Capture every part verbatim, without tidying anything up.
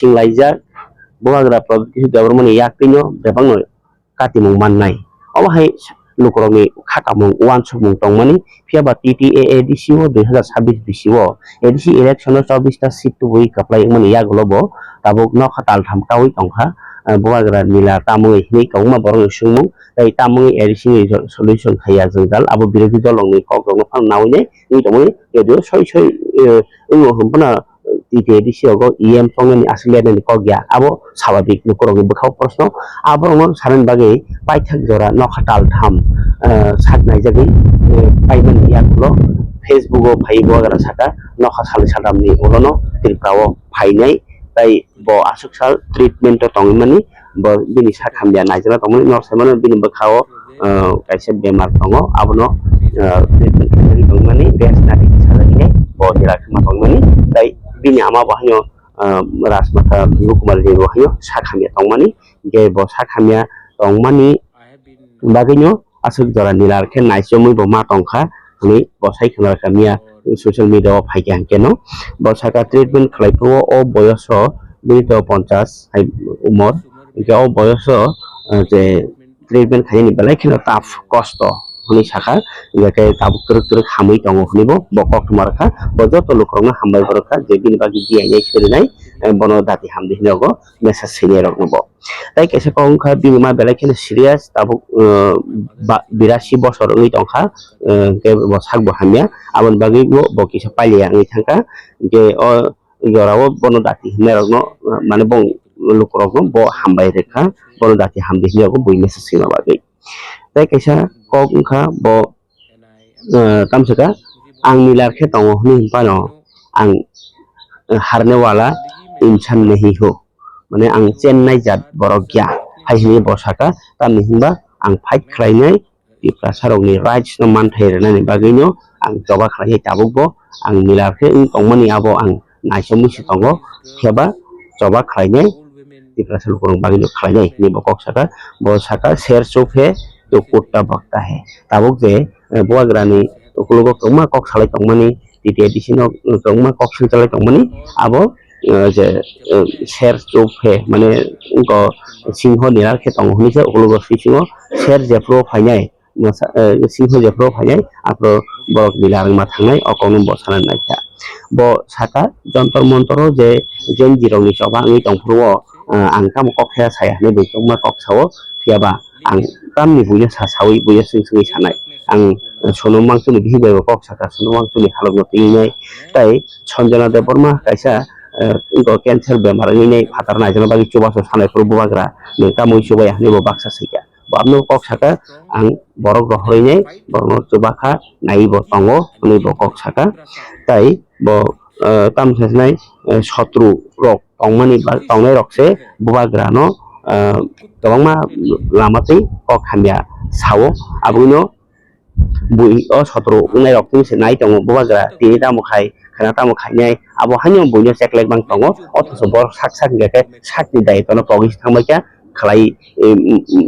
Chinglaijak bubagra Pradyot Kishore Debbarmani yaktwino bebakno katimung mannai. Omo hai lukurokni khakamung, uansukmung tongmani, phiya ba T T A A D C o dui hazar sabbish bisio A D C election o chobbish ta seat tubui kwplai wngmani yagulo bo tabuk nokha taltham kaui tongkha, eh, bubagra Nila tamungwi hinwi kwbangma borokni swngmung, tei tamungwi A D C ni solution khaiya jwngjal, abo birodhi dol rokni kok rokno phano naui nai wngwi tongmani, jodio soi soi, eh, wngo hwn phano T T A D C rogo E M tongnani aswk lernani kok ya, abo swabhabik lukurokni bwkhao proshno. Aborokno sanani bagwi paithak jora nokha taltham, eh, sak naijagwi, eh, paimani yagulo Facebook o phaiwi bubagra saka nokha salni salthamni ulono Tripura o phainai, tai bo aswk sal treatment o tongwi mani, bo bini sak hamya naijakna tongmani, nok saimano bini bwkhao, ah, kaisa bemar tongo, abono, ah, treatment khainani tongmani, rest nadi sajagwi bo jera khema tongmani, tai bini ama bo haino, ah, Rajmata Bibu Kumar Deb bo haino sak hamya tongmani, je bo sak hamya tongmani bagwino aswk jora Nila khe naichomwi bo ma tongkha hwnwi bo sai khna rwkha miya social media o phaikha hwnkhe no. Bo saka treatment khlai phuru o boyoso bini to ponchas hai umor, hwnkhe o boyoso, ah, je treatment khainani belai kheno tough, kosto hwnwi sakha, hwnkhe tabuk twrwk twrwk hamwi tongo hwnwi bo, bo koktwma rwkha, bo joto lukurokno hambai bo rwkha je bini bagwi diyainai swrwinai, eh, bono dati hamdi hwnwi rogo message swinai rokno bo. Tai kaisa kok wngkha bini ma belai kheno serious, tabuk, eh, ba-, birasi bosor wngwi tongkha, eh, hwnkhe bo sak bo hamya, aboni bagwi bo, bo kisa pailiya wngwi thangkha, hwnkhe o jorao bono dati hwnnairokno, mane bong lukurokno bo hambai rwkha, bono dati hamdi hwnwi bo bui message swima bagwi. Tai kaisa kok wngkha bo, eh, tamsaka, "Ang Nilar khe tongo hwnwi hwnphano ang, eh, harne wala insan nahi ho." Mane ang chennai jat borok ya, hai hwnwi bo saka, tamni hwnba ang fight khlainai, Tiprasa rokni rights no manthai rwnani bagwi no ang choba khlainai, tabuk bo ang Nilar khe wng tongmani abo ang naisomwi se tongo, phiya ba choba khlainai Tiprasa lukurok bagwi no khlainai hinwi bo kok saka. Bo saka, "Sher chup hai to kutta bhagta hai." Tabuk je, eh, bubagrani ukologo kwbangma kok salai tongmani, T T A D C no, eh, kwbangma kok salai tongmani, abo, eh, je, eh, "Sher chup hai," mane wngkha singho Nilar khe tongo hwnwi se ukologo bisingo sher jephuru phainai, masa, eh, singho jephuru phainai, aphuru borok Nilar wngma thangnai, o kokno bo sana naikha. Bo saka, Jontor Montoro je Gen Z rokni choba wngwi tongphuru o, eh, ang tamo kok khe saya hinwi bai kwbangma kok sao, phiya ba ang tamni buino sa saui, buino swng swngwi sanai. Ang, eh, Sonam Wangchukni bihik bai bo kok saka, Sonam Wangchukni halokno twinai. Tai Sanjana Debbarma kaisa, eh, wngkha cancer bemar wngwi nai phatar naijakna bagwi chubachu sanai phuru bubagra nwng tamwi chubaya hinwi bo baksa saikha. Bo aboni kok saka, "Ang borok rohorwi nai borokno chubakha naiwi bo tongo," hwnwi bo kok saka. Tai bo, eh, tamo sasinai, eh, sotru rok tongmani ba tongnai rok se bubagra no, ah, kwbangma lama twi kok hamya sao, aboni no bui o sotro wngnai rok twi se nai tongo bubagra tini tamo khai khana tamo khainai abo haino buino cheklek bang tongo, othocho borok sak sak hingkha khe sakni daitwno pogwi se thangbai kha khlai, eh,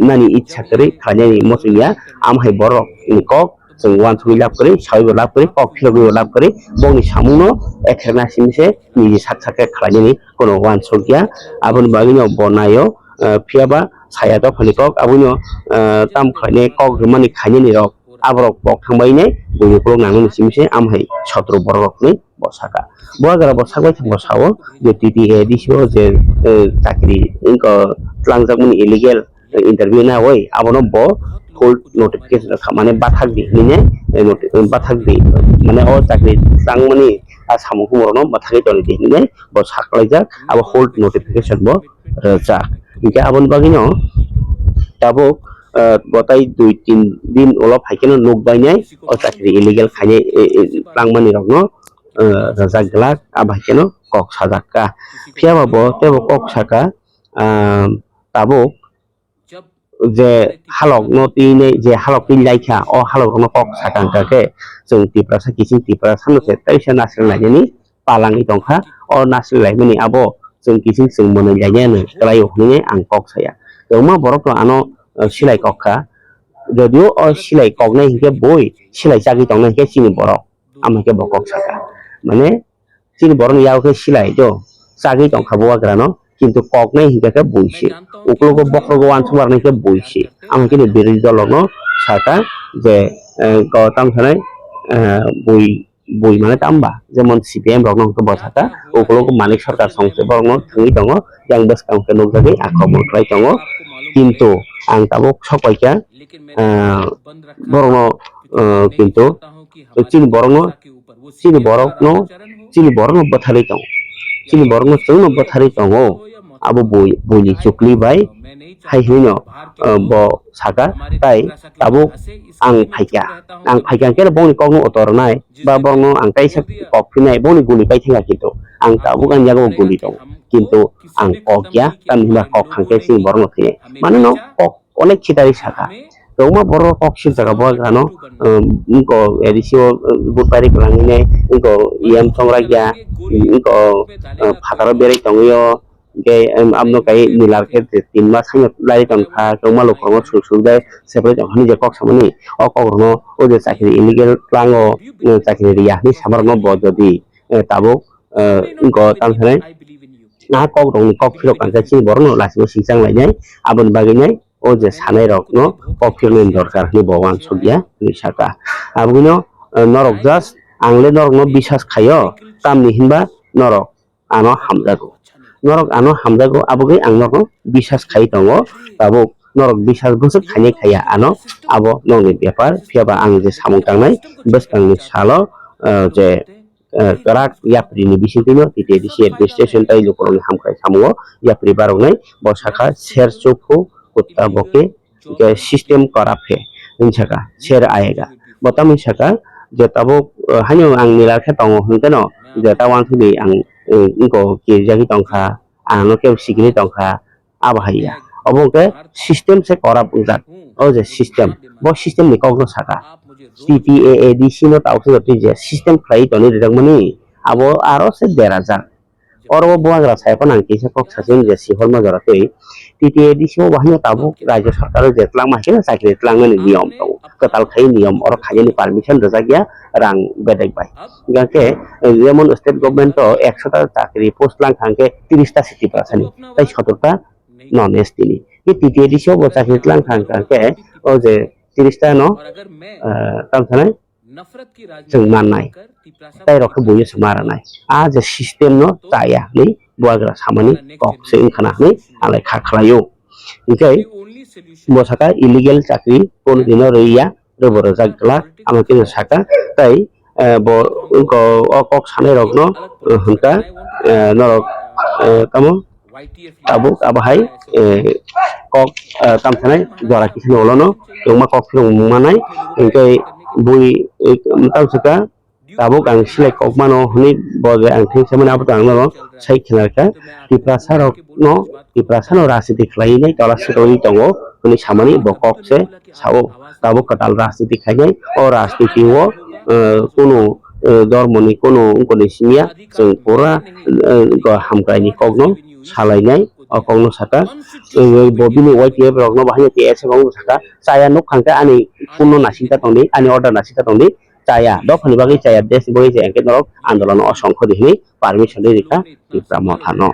nani itsa kwrwi khlainani muchungya, amo hai borok ni kok chwng uansugwi lab kwrwi, saui bo lab kwrwi, kok phirogwi bo lab kwrwi, bongni samungno ethekna simi se niji sak sak khe khlainani kono uansuk ya. Aboni bagwino bo naio, eh, phiya ba saya dophani kok, abono, eh, tam khlainai kok rwmani khainani rok, aborok pok thangbai nai, buini ukulok nangnani simi se, amo hai sotro borok rokni bo saka. Bubagra bo sakbai thangbo sao je T T A D C o je, eh, chakri wngkha twlangjakmani illegal, eh, interview na oi, abono bo full notification kha, mane bathak di hinwi ne, eh, noti-, bathak di, mane o chakri twlangmani a samung humorno bathagwi toni di hinwi ne bo saklaijak, abo full notification bo rwjak. Hinkhe aboni bagwino tabuk, eh, bo tai dui tin din ulo phaikhe no nuk bainai o chakri illegal khainai, eh, eh, twlangmani rokno, eh, rwjak glak, abo hai kheno kok sajak kha. Phiya ba bo teibo kok saka, ah, tabuk je halok no twi nai, je halok twi lai kha, o halok rok no kok saka wngkha khe chwng Tiprasa kiching Tiprasa no se teisa nasil lainani palangwi tongkha. O nasil laimani abo chwng kiching chwng mwnwi lainani kwlaio hwnwi ang kok saya. Kwbangma borok no ano, eh, silai kok kha, jodio o silai koknai hinkhe bui silai chagwi tongnai hinkhe chini borok. Amo khe bo kok saka. Mane, chini borokni yago khe silai do. Chagwi tongkha bubagrano. Kintu koknai hinkha khe bui se. Uklogo bokhrogo uansukma rwnai khe bui se. Amhaikhe ni birodhi dol rokno sakha je, eh, ko tamo sanai, eh, bui, bui mane tamo ba? Jemon C P I M rokno hwnkhe bo sakha, uklogo Manik Sarkar song se borokno thwngwi tongo, yang bwskang khe nukjagwi akromon khlai tongo. Kintu ang tabuk sok paikha, ah, borokno, ah, kintu chini borokno, chini borokno, chini borokno bwtharwi tongo. Chini borokno chwngno bwtharwi tongo. Abo bui, buini chukli bai hai hwnwi no, ah, bo sakha, tai tabuk ang phaikha. Ang phaikha hwnkhe bongni kokno utor rwnai ba borokno ang kaisa kok phinai, bongni guli paithangkha, kintu ang tabuk ani yago guli tongo. Kintu ang kok ya, tamni hwnba kok hangkhe chini borokno thwinai. Mane no kok onek khitari sakha. Kwbangma borok kok sirjak bo ano, um, wngko A D C o, um, vote paiwi kwlangwi nai, wngko E M chongrak ya, wngko, uh, phataro berai tongwi o, hwnkhe, um, abno kai nilar khe tin mas haino lai tongkha, kwbangma lukurokno sul sul de separate tongkha hinwi je kok samani. O kokrokno o je chakri illegal tlango, um, chakri riya hinwi samarokno bo jodi, eh, tabuk, eh, wngko tamo sanai, ah, kokrokni kok phirok ang khe chini borokno lachimo singchang lainai, aboni bagwi nai o je sanai rokno kok phirnani dorkar hinwi bo uansuk ya hinwi sakha. Aboni, eh, norok just ang le norokno bisas khaio, tamni hinba norok ano hamjago. Norok ano hamjago, aboni ang norokno bisas khai tongo. Tabuk norok bisas bwswk khainai khaiya ano, abo nokni bepar. Phiya ba ang je samung tangnai bwskangni salo, eh, je, eh, kwrak yapri ni bisingtwi no T T A D C administration tei lukurokni hamkrai samungo yapri baroknai. Bo sakha, "Ser chukhu kutta boke, hingke system korap he," hwnwi sakha, "Ser ayega." Bo tamni sakha je tabuk, eh, haino ang nilar khe tongo hwnkhe no, je ta uansukdi ang, eh, wngko kirijagwi tongkha, ang no kebo sikiri tongkha, abo hai ya. Obo hwnkhe system se korap wngjak. O je system, bo system ni kokno sakha. T T A A D C no tabuk se twi je system khlai toni rijakmani, abo aro se derajak. Oro o bubagra sai phano ang kisa kok sachini je sihorma jora twi T T A D C o bo haino tabuk rajya sarkar o je twlangma haino chakri twlangnani niyom tongo, kwtal khai niyom, oro khainani permission rwjak ya rang bedek bai. Hingkha khe, eh, jemon state government o ekso ta chakri post twlang kha hwnkhe tris ta se Tiprasa ni, tei sotor ta non S T ni. Khe T T A D C o bo chakri twlang kha hwnkhe o je tris ta no, eh, tamo sanai, chwng mannai. Tai rok khe buino se ma rwnai. A je system no chaya hwnwi bubagra samani kok se wngkha na hwnwi ang lai kha khlaio. Hingkhe bo sakha illegal chakri kono dino rwya, rwbo rwjak glak, amo khe sakha. Tai, eh, bo wngkha o kok sanai rokno, eh, hwnkha, eh, norok, eh, tamo tabuk abo hai, eh, kok, eh, tamo sanai jora kisa ni ulo no kwbangma kok philung manai, hingkhe bui, eh, tamo sakha, tabuk ang silai kok mano hwnwi bo je ang thengsa mani abo to ang nono sai khna kha. Tiprasa rok no, Tiprasa no rajniti khlai nai tola swrwngwi tongo hwnwi samani bo kok se sao. Tabuk kwtal rajniti khainai, o rajniti o, eh, kunu, eh, dhormo ni kunu wngkoni simiya, chwng pura, eh, hamkrai ni kok no salainai, o kok no sakha. Eh, bo bini Y T F rok no bahai T S F rok no sakha, chaya nuk khang khe ani phone no naising ta tongdi, ani order naising ta tongdi, chaya, dophani bagwi chaya, desh ni bagwi chaya, hwnkhe norok andolon o songkho di hwnwi permission rwi rikha Tipra Motha no.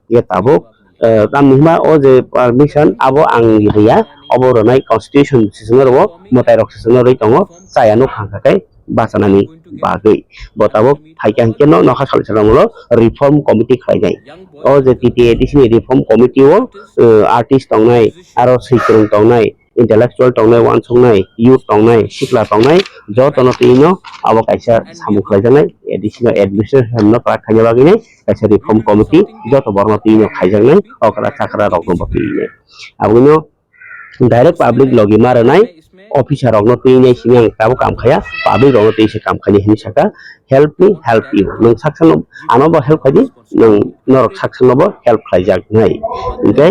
Ye tabuk, eh, tamni hwnba o je permission abo ang riya, obo rwnai constitution se chwngno rwo, mwtai rok se chwngno rwi tongo, chaya nuk khang kha khe bachanani bagwi. Bo tabuk phaikha hwnkhe no nokha salsa lamolo reform committee khlainai. O je T T A D C ni reform committee o, eh, artist tongnai, aro swikwrwng tongnai, intellectual tongnai, uansuknai, youth tongnai, sikla tongnai, jotono twi no abo kaisa samung khlaijaknai, A D C no administration no kwrak khaina bagwi nai kaisa reform committee joto borokno twi no khaijaknai, okra chakra rokno bo twi nai. Aboni direct public logi ma rwnai, officer rokno twi nai simi ang tabuk kam khaya, public rokno twi se kam khainai hinwi sakha, "Help me, help you." Nwng saksa no, ano bo help khaidi, nwng norok saksa no bo help khlaijaknai. Hingkhe,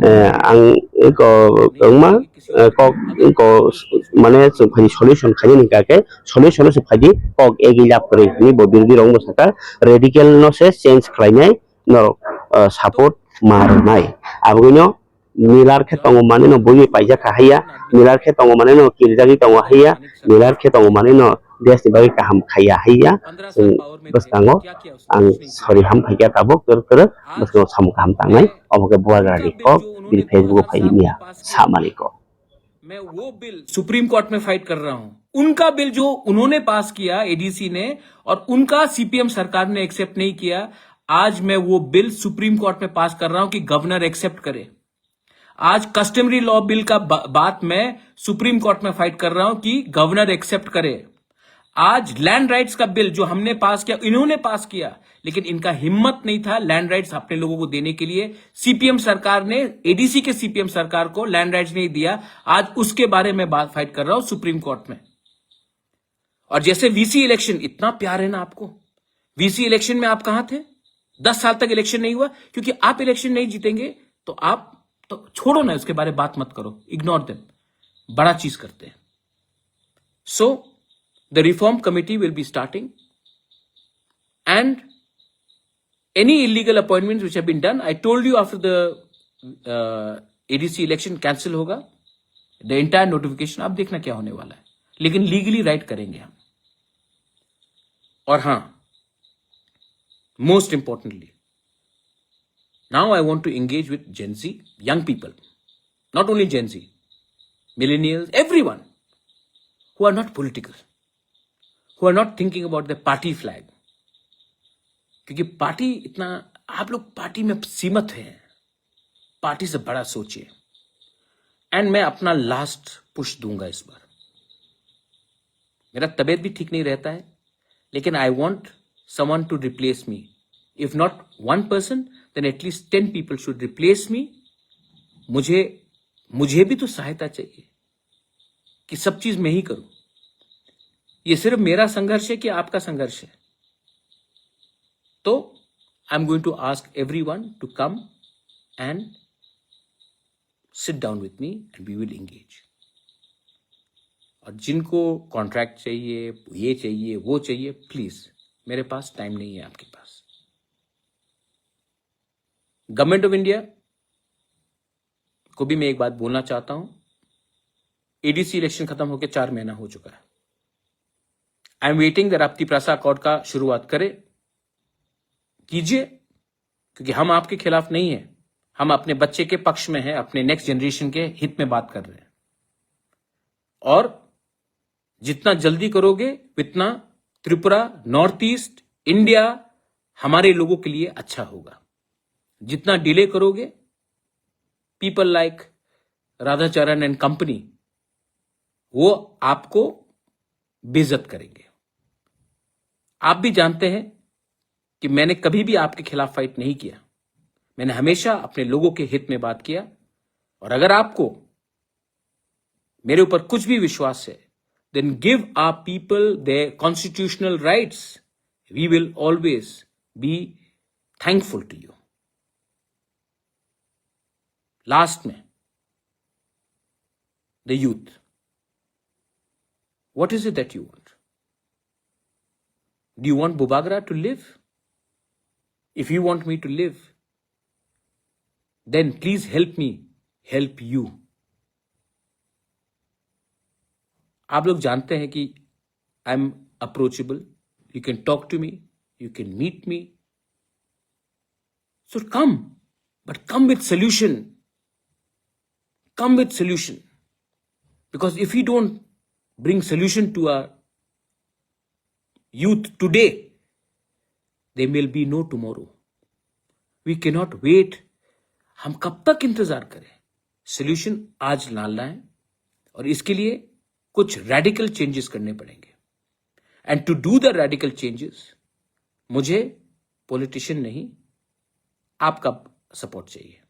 eh, ang eko kwbangma, eh, kok, kok, mane chwng phaidi solution khainani hwnkha khe, solution no se phaidi kok egi lab kwrwi hwnwi bo birodhi rok wngma sakha, radical no se change khlainai norok, eh, support ma rwnai. Aboni no nilar khe tongo mani no bui paijak kha haiya, nilar khe tongo mani no kirijagwi tongo haiya, nilar khe tongo mani no Desh ni bagwi kaham khaiya haiya, chwng bwskango ang sorry ham phaikha tabuk, kwrwk kwrwk bwskango samung kaham tangnai, omo khe Bubagrani kok, bini Facebook o phai mia samani kok. मैं वो bill supreme court में फाइट कर रहा हूं। उनका बिल जो उन्होंने पास किया एडीसी ने, और उनका सीपीएम सरकार ने एक्सेप्ट नहीं किया, आज मैं वो बिल सुप्रीम कोर्ट में पास कर रहा हूं कि गवर्नर एक्सेप्ट करे। आज कस्टमरी लॉ बिल का बा, बात मैं सुप्रीम कोर्ट में फाइट कर रहा हूं कि गवर्नर एक्सेप्ट करे। आज लैंड राइट्स का बिल जो हमने पास किया, इन्होंने पास किया, लेकिन इनका हिम्मत नहीं था लैंड राइट्स अपने लोगों को देने के लिए। सीपीएम सरकार ने, एडीसी के सीपीएम सरकार को लैंड राइट्स नहीं दिया। आज उसके बारे में बात फाइट कर रहा हूं सुप्रीम कोर्ट में। और जैसे वीसी इलेक्शन इतना प्यार है ना आपको, वीसी इलेक्शन में आप कहां थे? दस साल तक इलेक्शन नहीं हुआ, क्योंकि आप इलेक्शन नहीं जीतेंगे तो आप तो छोड़ो ना, उसके बारे में बात मत करो, इग्नोर देम। बड़ा चीज करते हैं। So the reform committee will be starting, and any illegal appointments which have been done, I told you after the uh, ADC election cancel होगा, the entire notification, आप देखना क्या होने वाला है, लेकिन लीगली राइट करेंगे हम। और हाँ, most importantly, now I want to engage with Gen Z, young people, not only Gen Z, millennials, everyone who are not political, who are not thinking about the party flag, क्योंकि पार्टी इतना, आप लोग पार्टी में सीमित हैं, पार्टी से बड़ा सोचिए। एंड मैं अपना लास्ट पुश दूंगा इस बार। मेरा तबीयत भी ठीक नहीं रहता है, लेकिन I want someone to replace me, if not one person, then at least ten people should replace me। मुझे मुझे भी तो सहायता चाहिए कि सब चीज मैं ही करूं। ये सिर्फ मेरा संघर्ष है कि आपका संघर्ष है? तो I am going to ask everyone to come and sit down with me and we will engage। और जिनको कॉन्ट्रैक्ट चाहिए, ये चाहिए, वो चाहिए, प्लीज, मेरे पास टाइम नहीं है आपके पास। गवर्नमेंट ऑफ इंडिया को भी मैं एक बात बोलना चाहता हूं, एडीसी इलेक्शन खत्म होकर चार महीना हो चुका है। I am waiting that Rapti Prasa अकॉर्ड का शुरुआत करें, कीजिए, क्योंकि हम आपके खिलाफ नहीं है, हम अपने बच्चे के पक्ष में हैं, अपने नेक्स्ट जनरेशन के हित में बात कर रहे हैं। और जितना जल्दी करोगे, उतना त्रिपुरा, नॉर्थ ईस्ट, इंडिया हमारे लोगों के लिए अच्छा होगा। जितना डिले करोगे, people like Radhacharan and company, वो आपको बेइज्जत करेंगे। आप भी जानते हैं कि मैंने कभी भी आपके खिलाफ फाइट नहीं किया। मैंने हमेशा अपने लोगों के हित में बात किया। और अगर आपको मेरे ऊपर कुछ भी विश्वास है, then give our people their constitutional rights। We will always be thankful to you। Last में, the youth, what is it that you want? Do you want Bubagra to live? If you want me to live, then please help me help you। आप लोग जानते हैं कि I am approachable, you can talk to me, you can meet me। So come, but come with solution। Come with solution। Because if we don't bring solution to our youth today, there will be no tomorrow। We cannot wait। हम कब तक इंतजार करें? सॉल्यूशन आज लाना है और इसके लिए कुछ रेडिकल चेंजेस करने पड़ेंगे। And to do the radical changes, मुझे पॉलिटिशियन नहीं, आपका सपोर्ट चाहिए।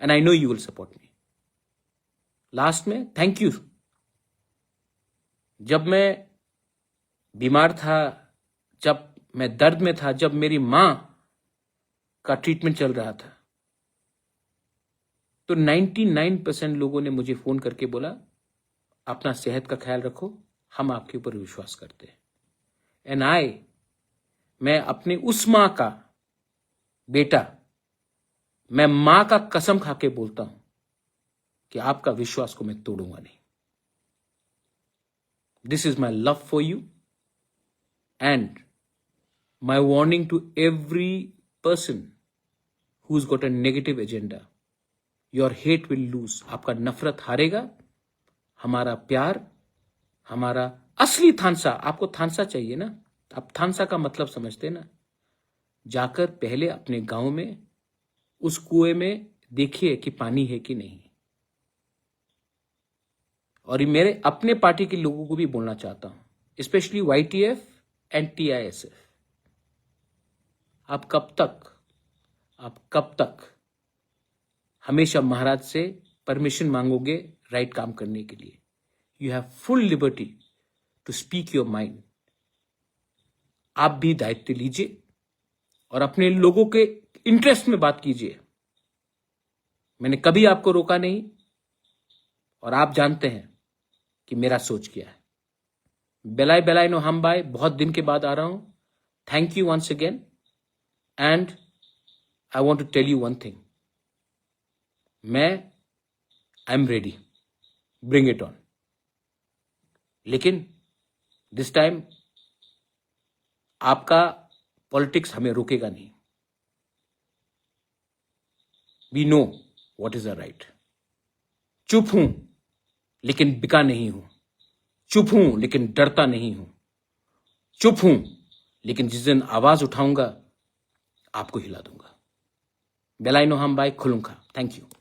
And I know you will support me। Last में, थैंक यू। जब मैं बीमार था, जब मैं दर्द में था, जब मेरी माँ का ट्रीटमेंट चल रहा था, तो नाइंटी नाइन परसेंट लोगों ने मुझे फोन करके बोला, "अपना सेहत का ख्याल रखो, हम आपके ऊपर विश्वास करते हैं।" एंड आई, मैं अपने उस माँ का बेटा, मैं माँ का कसम खा के बोलता हूं कि आपका विश्वास को मैं तोड़ूंगा नहीं। This is my love for you। And my warning to every person who's got a negative agenda, your hate will lose. आपका नफरत हारेगा, हमारा प्यार, हमारा असली थानसा। आपको थानसा चाहिए ना, आप थानसा का मतलब समझते हैं ना? जाकर पहले अपने गांव में उस कुएं में देखिए कि पानी है कि नहीं। और ये मेरे अपने पार्टी के लोगों को भी बोलना चाहता हूं, especially Y T F and T I S F। आप कब तक, आप कब तक हमेशा महाराज से परमिशन मांगोगे राइट काम करने के लिए? You have full liberty to speak your mind। आप भी दायित्व लीजिए और अपने लोगों के इंटरेस्ट में बात कीजिए। मैंने कभी आपको रोका नहीं और आप जानते हैं कि मेरा सोच क्या है। Belai belai no hambai, बहुत दिन के बाद आ रहा हूं। Thank you once again and I want to tell you one thing। मैं, I am ready, bring it on। लेकिन दिस टाइम आपका पॉलिटिक्स हमें रोकेगा नहीं। We know what is the right। चुप हूं लेकिन बिका नहीं हूं। चुप हूं लेकिन डरता नहीं हूं। चुप हूं लेकिन जिस दिन आवाज उठाऊंगा आपको हिला दूंगा। Belai no hambai, khulumkha। Thank you।